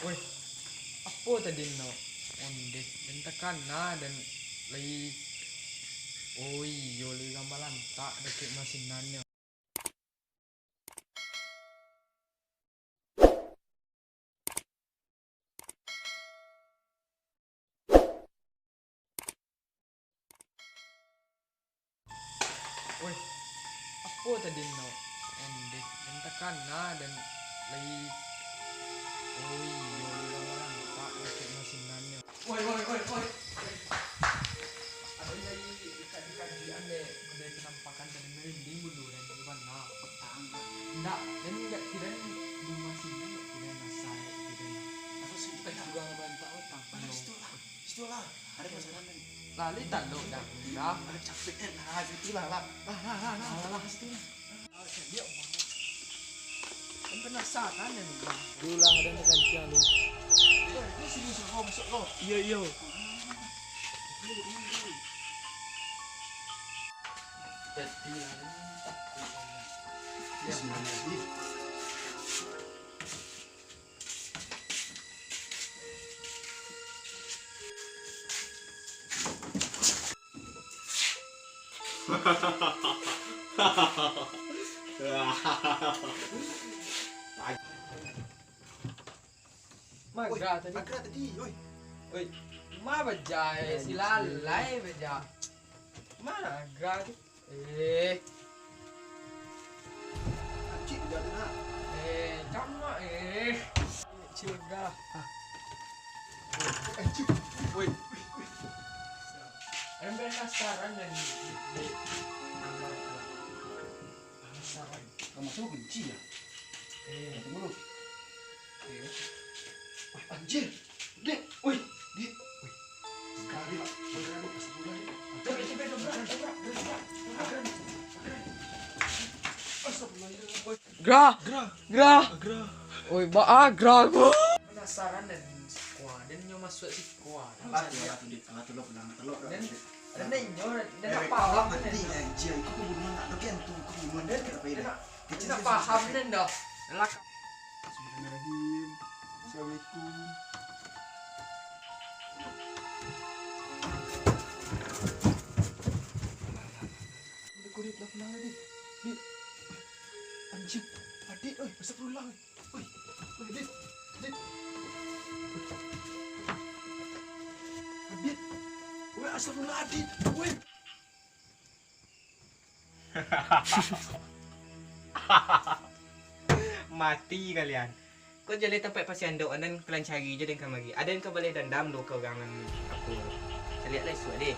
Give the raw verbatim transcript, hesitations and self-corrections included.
Weh, apo tadi no? Ondeh, den takana, den lai. Oh iyo, lai gambar lantak dakek masinnyo. Weh, apo tadi no? Ondeh, den takana, den lai. Oh iyo, lai gambar lantak dakek masinnyo. Woi, woi, woi, woi. Ado lai dikaji-kajian dek, dek penampakan tadi, merinding bulu den, bagaimana? Petang. Ndak, den ndak kira di rumah sini, ndak kira nasa, ndak kira. Apa sih? Eh, sudah bantak utang. Mana situ lah? Situ lah. Ada pasaran tadi. Lali talo dah. Dah. Ada capek kan? Nah, situ lah, lah. Lah, lah, lah, lah. Lah, lah, situ lah. Kan penasaran ya, Bang. Dulu lah, ada yang kancang tu. Eh, ini sini, sini, kau masuk, kau. Iya, iya. Jadi lah, ya, mana sih? Magra tadi. Magra tadi, oi. Oi, ma baja, eh, si lalai baja. Ma magra tu? Eh. Acik juga tu nak. Eh, camak, eh. Acik magra. Ah. Eh, cik. Oi. Ember penasaran dan di, di, di, penasaran. Kamu masuk kunci ya? Eh. Tunggu dulu. Eh. Wah, anjir. Dek, woi, Dit, woi. Sekali lah. Astagfirullah, Dit. Astagfirullah, Dit. Astagfirullah, Dit. Gra. Gra. Gra. Gra. Oi, ba-, ah, gra ko. Penasaran dan siko, dan nyo masuk siko. Alah, tu, alah, tu, Dit. Alah, tu, lo, pulang, tu, lo, dan, dan inyo, dan eh, nak paham, mati, dan. Anjir, itu pembunuhan, nak dogen tu, pembunuhan, dan kenapa ini? Nak, kecil nak paham, dan dah. Lah. Bismillahirrahmanirrahim. Assalamualaikum. Udah kulit lah, pulang lagi. Dit. Anjing. Adit, oi, astagfirullah, oi. Oi, oi, Dit. Dit. Adit. Oi, astagfirullah, Adit. Oi. Mati kalian. Ko jaleh tampek pasiandok, andan kalian cari jo den kamari. Aden ka baleh dandam dek urang nan aku. Caliak lah isuak deh.